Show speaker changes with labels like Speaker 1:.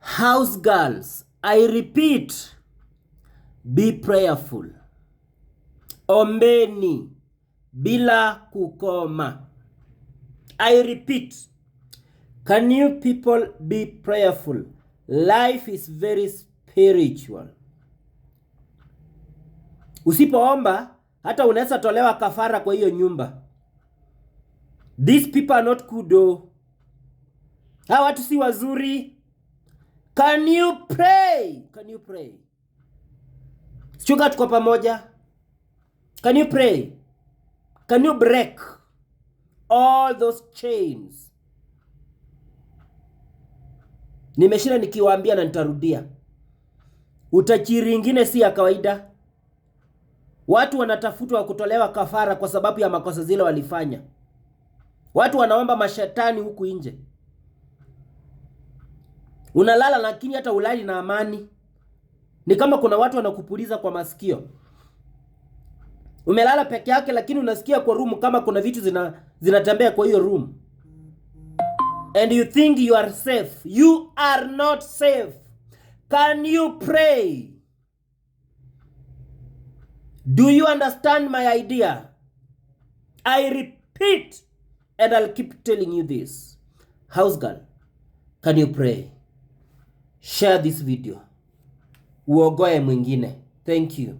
Speaker 1: House girls, I repeat, be prayerful. Ombeni bila kukoma. I repeat, can you people be prayerful? Life is very spiritual. Usipoomba hata unaweza tolewa kafara kwa hiyo nyumba. These people are not good oh. Hawa watu si wazuri. Can you pray? Can you pray? Shuka tuko pamoja. Can you pray? Can you break all those chains? Nimeshinda nikiwaambia na nitarudia. Utajiri ingine si ya kawaida. Watu wanatafutwa kutolewa kafara kwa sababu ya makosa zile walifanya. Watu wanaomba mashetani huku nje. Unalala lakini hata ulali na amani. Ni kama kuna watu wanakupuliza kwa masikio. Umelala peke yake lakini unasikia kwa room kama kuna vitu zinatembea kwa hiyo room. And you think you are safe. You are not safe. Can you pray? Do you understand my idea? I repeat, and I'll keep telling you this. House girl, can you pray? Share this video. Uogoe mwingine. Thank you.